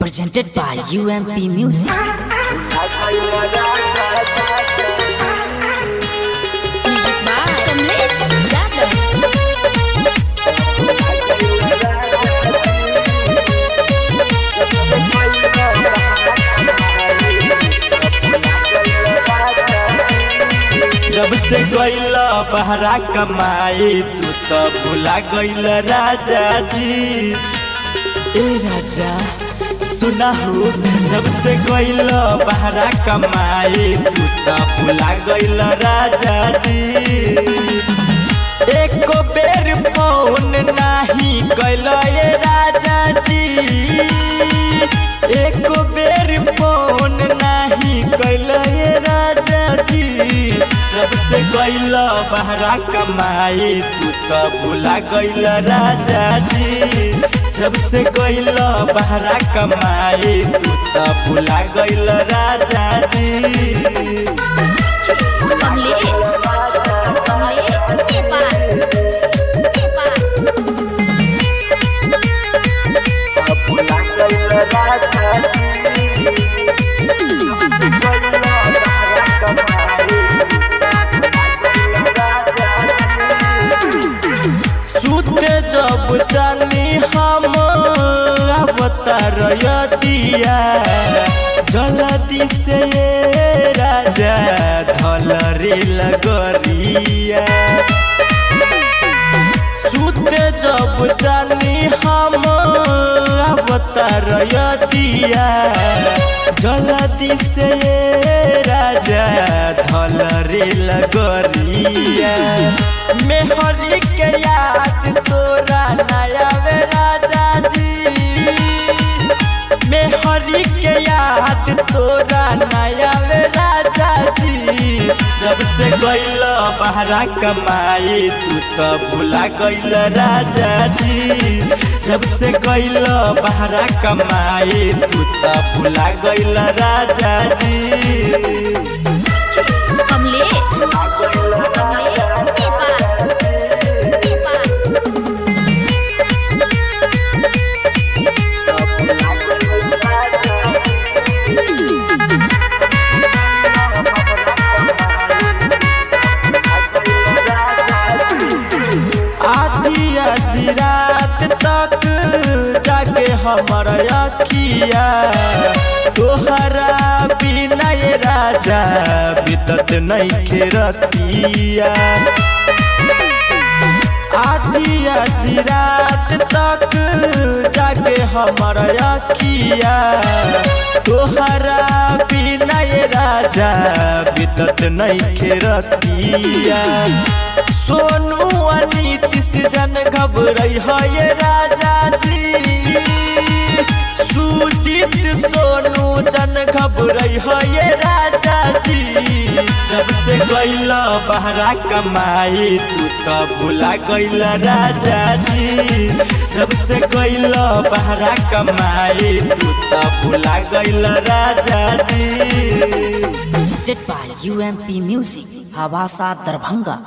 Presented by UMP Music. Music by Kamlesh Yadav. जब से गईल बहरा कमाई तू तो भुला गईल राजा जी। ए राजा सुना हो, जब से गईल बहरा कमाई तू तो भुला गईल राजा जी। एको बेर फोन नाही कैल राजा जी, एको बेर फोन नाही कैल राजा जी। जब से गईल बहरा कमाई तू तो भुला गईल राजा जी। जब से गईल बहरा कमाई तू तो भुला गईल राजा जी। Kamlesh. Kamlesh Nepal. Nepal. सुते जब जानी हम अवतार दिया, जल्दी से राजा धल रे लगरिया। सुते जब जानी हम अवतार दिया, जल्दी से राजा धल रे लगरिया। मेहरी के याद तोरा नया वे राजा जी, मेहरी के याद तोरा नया वे राजा जी। जब से गईल बहरा कमाई तू तो भुला गईल राजा जी। जब से गईल बहरा कमाई तू तो भुला गईल राजा जी। Kamlesh. Kamlesh Nepal. Nepal. आधी आधी रात तक जाके हमर अखिया, तोहरा बिना ये राजा बीतत नइखे रतिया। आधी आधी रात तक जाके हमर अखिया, तोहरा बिना ये राजा बीतत नइखे रतिया। सोनू अनीतिश जन घबरई है ये राजा जी, सुजीत सोनू जन घबरई है ये राजा जी। जब से गईल बहरा कमाई तू तो भुला गईल राजा जी। जब से गईल बहरा कमाई तू तो भुला गईल राजा जी। Presented by UMP Music. Hawasa Darbhanga.